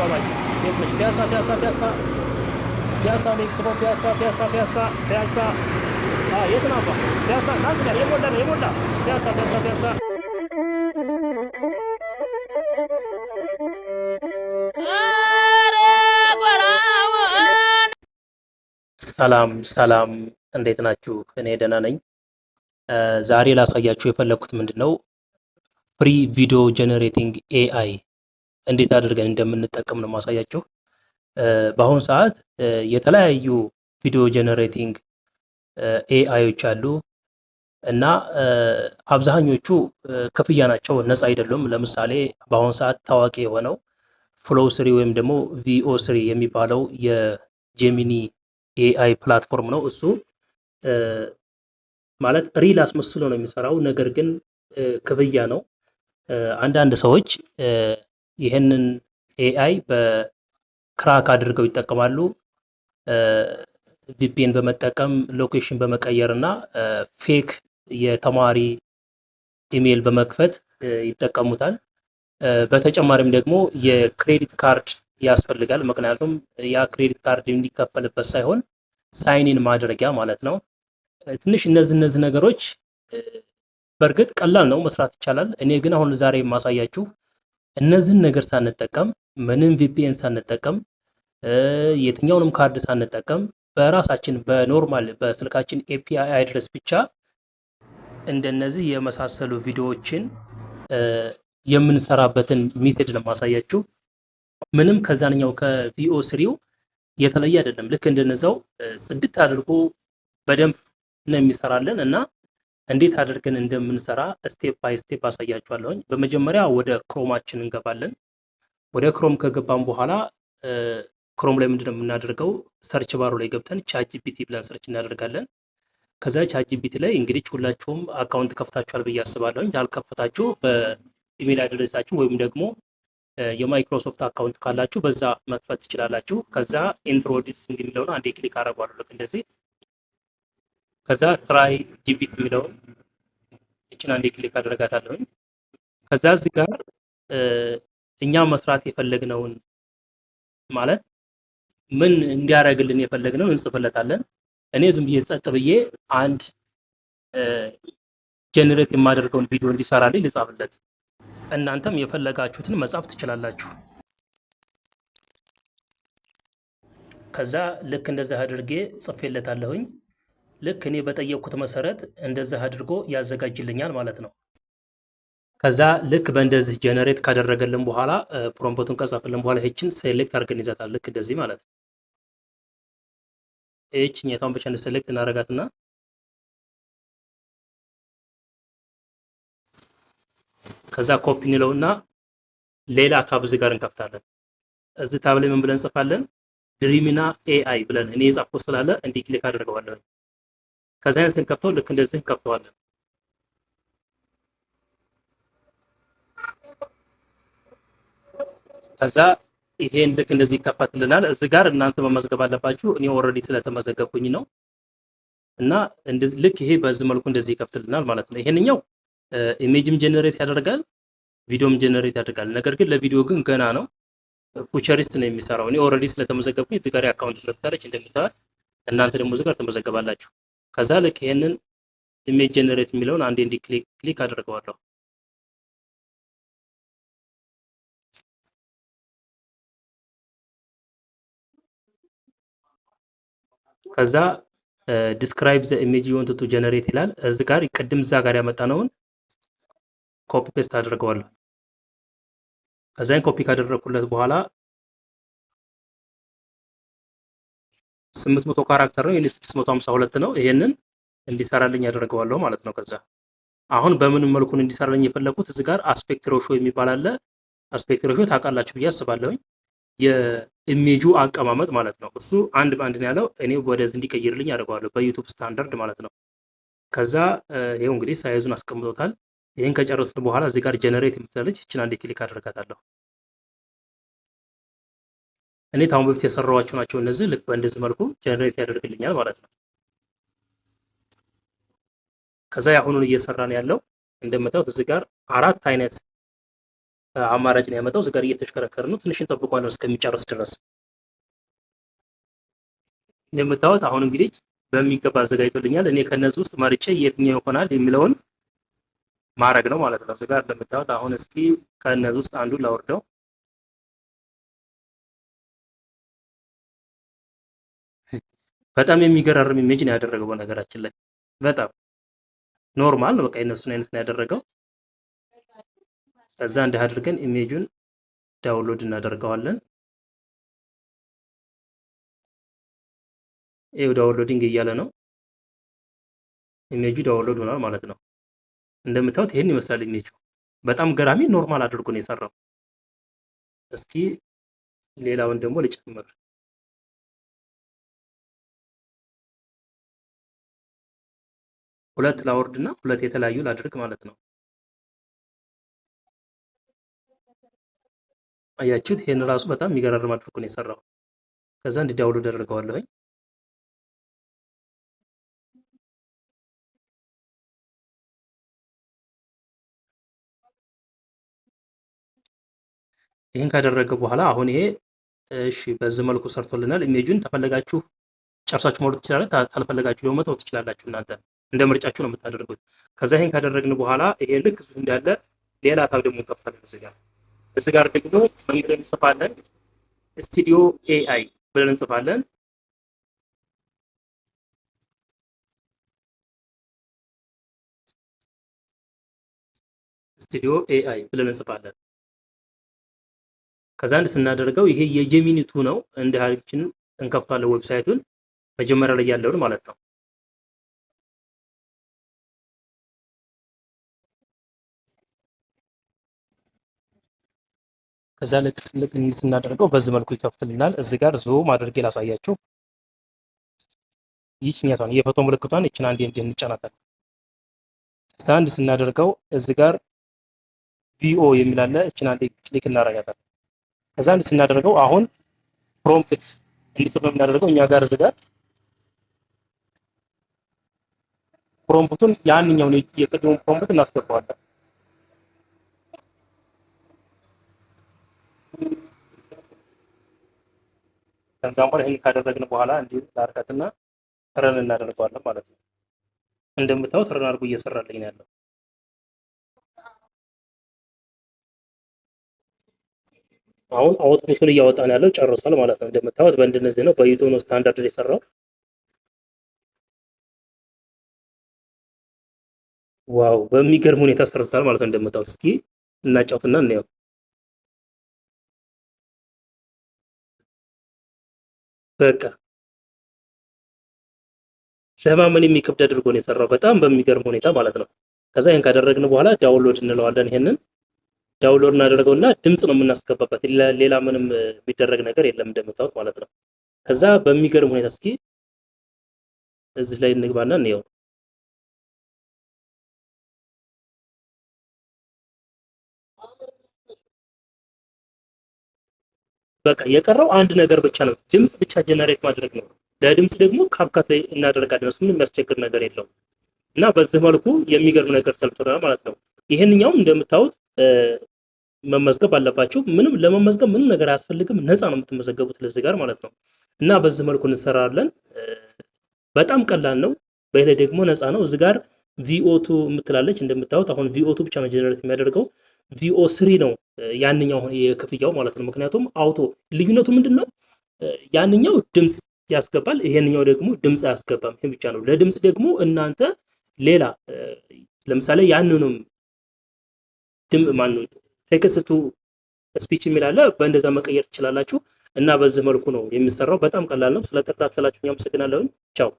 ባባዬ የት ነሽ? ፒያሳ፣ ፒያሳ፣ ፒያሳ፣ ፒያሳ፣ ሜክሲኮ፣ ፒያሳ፣ ፒያሳ፣ ፒያሳ፣ ፒያሳ። የት ነው አባ? ፒያሳ ናት ጋር የሞላ ነው የሞላ። ፒያሳ፣ ፒያሳ፣ ፒያሳ። ሰላም ሰላም፣ እንዴት ናችሁ? እኔ ደህና ነኝ። ዛሬ ላሳያችሁ የፈለግኩት ምንድን ነው፣ free video generating AI እንዴት አድርገን እንደምንጠቀም ነው ማሳያችሁ። በአሁኑ ሰዓት የተለያዩ video generating AI ዮች አሉ እና አብዛኞቹ ክፍያ ናቸው፣ ነፃ አይደሉም። ለምሳሌ በአሁኑ ሰዓት ታዋቂ የሆነው Flow 3 ወይም ደግሞ Veo 3 የሚባለው የ Gemini AI platform ነው። እሱ ማለት real አስመስሎ ነው የሚሰራው፣ ነገር ግን ክፍያ ነው። አንዳንድ ሰዎች ይህንን AI በ crack አድርገው ይጠቀማሉ። VPN በመጠቀም፣ location በመቀየር እና fake የተማሪ ኢሜይል በመክፈት ይጠቀሙታል። በተጨማሪም ደግሞ የ credit card ያስፈልጋል። ምክንያቱም ያ credit card እንዲከፈልበት ሳይሆን sign in ማድረጊያ ማለት ነው። ትንሽ እነዚህ ነገሮች በእርግጥ ቀላል ነው፣ መስራት ይቻላል። እኔ ግን አሁን ዛሬ የማሳያችሁ እነዚህን ነገር ሳንጠቀም፣ ምንም VPN ሳንጠቀም፣ የትኛውንም ካርድ ሳንጠቀም፣ በራሳችን በ normal በስልካችን API address ብቻ እንደነዚህ የመሳሰሉ ቪዲዮዎችን የምንሰራበትን method ነው የማሳያችሁ። ምንም ከዛንኛው ከ Veo 3 ው የተለየ አይደለም። ልክ እንደነዛው ጽድት አድርጎ በደንብ ነው የሚሰራልን እና እንዴት አድርገን እንደምንሰራ step by step አሳያችኋለሁኝ። በመጀመሪያ ወደ Chrome ኣችን እንገባለን። ወደ Chrome ከገባን በኋላ Chrome ላይ ምንድነው የምናደርገው? Search bar ኡ ላይ ገብተን ChatGPT ብለን search እናደርጋለን። ከዛ ChatGPT ላይ እንግዲህ ሁላችሁም account ከፍታችኋል ብዬ አስባለሁኝ። ያልከፈታችሁ በ email address ኣችሁ ወይም ደግሞ የ Microsoft account ካላችሁ በዛ መክፈት ትችላላችሁ። ከዛ introduce የሚለውን አንዴ click አደርገዋለሁ ልክ እንደዚህ። ከዛ try GPT የሚለውን እችን አንዴ click አደርጋታለሁኝ። ከዛ እዚህ ጋር እኛ መስራት የፈለግነውን፣ ማለት ምን እንዲያደርግልን የፈለግነውን እንጽፍለታለን። እኔ ዝም ብዬ ጸጥ ብዬ አንድ generate የማደርገውን ቪዲዮ እንዲሰራልኝ ልጻፍለት። እናንተም የፈለጋችሁትን መጻፍ ትችላላችሁ። ከዛ ልክ እንደዚህ አድርጌ ጽፌለታለሁኝ። ልክ እኔ በጠየቅኩት መሰረት እንደዚህ አድርጎ ያዘጋጅልኛል ማለት ነው። ከዛ ልክ በእንደዚህ generate ካደረገልን በኋላ፣ prompt ኡን ከጻፈልን በኋላ ይህችን select አድርገን ይዘታል። ልክ እንደዚህ ማለት ነው። ይህችኛቷን ብቻ select እናደርጋትና ከዛ ኮፒ እንለውና ሌላ tab እዚህ ጋር እንከፍታለን። እዚህ tab ላይ ምን ብለን እንጽፋለን? Dreamina AI ብለን እኔ የጻፍኩት ስላለ እንዲህ click አድርገዋለሁ። ከዛ ስንከፍተው ልክ እንደዚህ እንከፍተዋለን። ከዛ ይሄን ልክ እንደዚህ ይከፈትልናል። እዚህ ጋር እናንተ መመዝገብ አለባችሁ። እኔ already ስለተመዘገብኩኝ ነው። እና ልክ ይሄ በዚህ መልኩ እንደዚህ ይከፍትልናል ማለት ነው። ይሄንኛው image ም generate ያደርጋል፣ ቪዲዮም generate ያደርጋል። ነገር ግን ለቪዲዮ ግን ገና ነው። Futurist ነው የሚሰራው። እኔ already ስለተመዘገብኩኝ እዚህ ጋር account ለፍታለች እንደምታዩት፣ እናንተ ደግሞ እዚህ ጋር ተመዘገባላችሁ። ከዛ ልክ ይሄንን image generate የሚለውን አንዴ እንዲ click click አደርገዋለሁ። ከዛ "Describe the image you want to generate" ይላል። እዚህ ጋር ቅድም እዛ ጋር ያመጣነውን copy paste አድርገዋለሁ። ከዛን ኮፒ ካደረኩለት በኋላ 800 character ነው፣ የኔ 652 ነው። ይሄንን እንዲሰራልኝ ያደርገዋለሁ ማለት ነው። ከዛ አሁን በምን መልኩ እንዲሰራልኝ የፈለኩት፣ እዚህ ጋር aspect ratio የሚባል አለ። Aspect ratio ታውቃላችሁ ብዬ አስባለሁኝ። የኢሜጁ አቀማመጥ ማለት ነው። እሱ አንድ በአንድ ነው ያለው። እኔ ወደዚህ እንዲቀይርልኝ አደርገዋለሁ በ YouTube standard ማለት ነው። ከዛ ይኸው እንግዲህ size ኡን አስቀምጦታል። ይህን ከጨረስን በኋላ እዚህ ጋር generate የምትላለች፣ ይችን አንዴ click አደርጋታለሁ። እኔ ታሁን በፊት የሰራኋቸው ናቸው እነዚህ። ልክ በእንደዚህ መልኩ generate ያደርግልኛል ማለት ነው። ከዛ የአሁኑን እየሰራ ነው ያለው። እንደምታዩት እዚህ ጋር አራት አይነት አማራጭ ነው ያመጣው። እዚህ ጋር እየተሽከረከረ ነው። ትንሽ እንጠብቀዋለን እስከሚጨርስ ድረስ። እንደምታዩት አሁን እንግዲህ በሚገባ አዘጋጅቶልኛል። እኔ ከነዚህ ውስጥ መርጬ የትኛው ይሆናል የሚለውን ማድረግ ነው ማለት ነው። እዚህ ጋር እንደምታዩት አሁን እስኪ ከነዚህ ውስጥ አንዱን ላወርደው። በጣም የሚገራርም image ነው ያደረገው። በነገራችን ላይ በጣም normal ነው። በቃ የነሱን አይነት ነው ያደረገው። ከዛ እንዲህ አድርገን image ኡን download እናደርገዋለን። ይኸው downloading እያለ ነው። image ኡ download ሆኗል ማለት ነው። እንደምታዩት ይሄን ይመስላል ኢሜጁ። በጣም ገራሚ normal አድርጎ ነው የሰራው። እስኪ ሌላውን ደግሞ ልጨምር። ሁለት ላወርድ እና ሁለት የተለያዩ ላድርግ ማለት ነው። አያችሁት? ይሄን ራሱ በጣም የሚገራርም አድርጎ ነው የሰራው። ከዛ እንዲ download አደርገዋለሁኝ። ይሄን ካደረገ በኋላ አሁን ይሄ እሺ በዚህ መልኩ ሰርቶልናል። image ኡን ተፈለጋችሁ ጨርሳችሁ መውረድ ትችላላችሁ፣ ታልፈለጋችሁ ደግሞ መተው ትችላላችሁ። እናንተ እንደ ምርጫችሁ ነው የምታደርጉት። ከዛ ይሄን ካደረግን በኋላ ይሄ ልክ እዚሁ እንዳለ ሌላ tab ደግሞ እንከፍታለን። እዚህ ጋር ደግሞ ምን ብለን እንጽፋለን? Studio AI ብለን እንጽፋለን። Studio AI ብለን እንጽፋለን። ከዛ አንድ ስናደርገው ይሄ የ Gemini 2 ነው። እንደ አድርገን እንከፍታለን website ኡን መጀመሪያ ላይ ያለውን ማለት ነው። ከዛ ልክ ልክ ስናደርገው በዚህ መልኩ ይከፍትልናል። እዚህ ጋር zoom አድርጌ ላሳያችሁ። ይችኛቷን የፎቶ ምልክቷን ይችን አንዴ እንጫናታለን። ከዛ አንድ ስናደርገው እዚህ ጋር Veo የሚል አለ። እችን አንዴ click እናደርጋታለን። ከዛ አንድ ስናደርገው አሁን prompt እንዲጽፍ የምናደርገው እኛ ጋር እዚህ ጋር prompt ኡን ያንኛውን የቅድሙን prompt እናስገባዋለን። ከዛም በኋላ ይሄን ካደረግን በኋላ እንዲህ ላርጋትና run እናደርገዋለን ማለት ነው። እንደምታዩት run አድርጎ እየሰራልኝ ነው ያለው። አሁን output ኡን እያወጣ ነው ያለው፣ ጨርሷል ማለት ነው። እንደምታዩት በእንደነዚህ ነው፣ በ YouTube ነው ስታንዳርድ የሰራው። Wow፣ በሚገርም ሁኔታ ሰርቷል ማለት ነው። እንደምታዩት እስኪ እናጫውትና እናየው። በቃ ለማመን የሚከብድ አድርጎ ነው የሰራው፣ በጣም በሚገርም ሁኔታ ማለት ነው። ከዛ ይሄን ካደረግን በኋላ download እንለዋለን። ይሄንን download እናደርገውና ድምጽ ነው የምናስገባበት፣ ሌላ ምንም የሚደረግ ነገር የለም እንደምታዩት ማለት ነው። ከዛ በሚገርም ሁኔታ እስኪ እዚህ ላይ እንግባና እንየው። በቃ የቀረው አንድ ነገር ብቻ ነው፣ ድምጽ ብቻ generate ማድረግ ነው። ለድምጽ ደግሞ CapCut ላይ እናደርጋለን። እሱ ምንም የሚያስቸግር ነገር የለውም። እና በዚህ መልኩ የሚገርም ነገር ሰርቶናል ማለት ነው። ይሄንኛውም እንደምታዩት መመዝገብ አለባችሁ። ምንም ለመመዝገብ ምንም ነገር አያስፈልግም። ነፃ ነው የምትመዘገቡት ለዚህ ጋር ማለት ነው። እና በዚህ መልኩ እንሰራለን። በጣም ቀላል ነው። በተለይ ደግሞ ነፃ ነው። እዚህ ጋር Veo 2 የምትላለች እንደምታዩት አሁን Veo 2 ብቻ ነው generate የሚያደርገው። Veo 3 ነው ያንኛው የክፍያው ማለት ነው። ምክንያቱም auto ልዩነቱ ምንድነው? ያንኛው ድምጽ ያስገባል፣ ይሄንኛው ደግሞ ድምጽ አያስገባም። ይሄ ብቻ ነው። ለድምጽ ደግሞ እናንተ ሌላ ለምሳሌ ያንኑም ድምጽ ማነው text to speech የሚል አለ፣ በእንደዛ መቀየር ትችላላችሁ። እና በዚህ መልኩ ነው የሚሰራው። በጣም ቀላል ነው። ስለተከታተላችሁ አመሰግናለሁ። ቻው።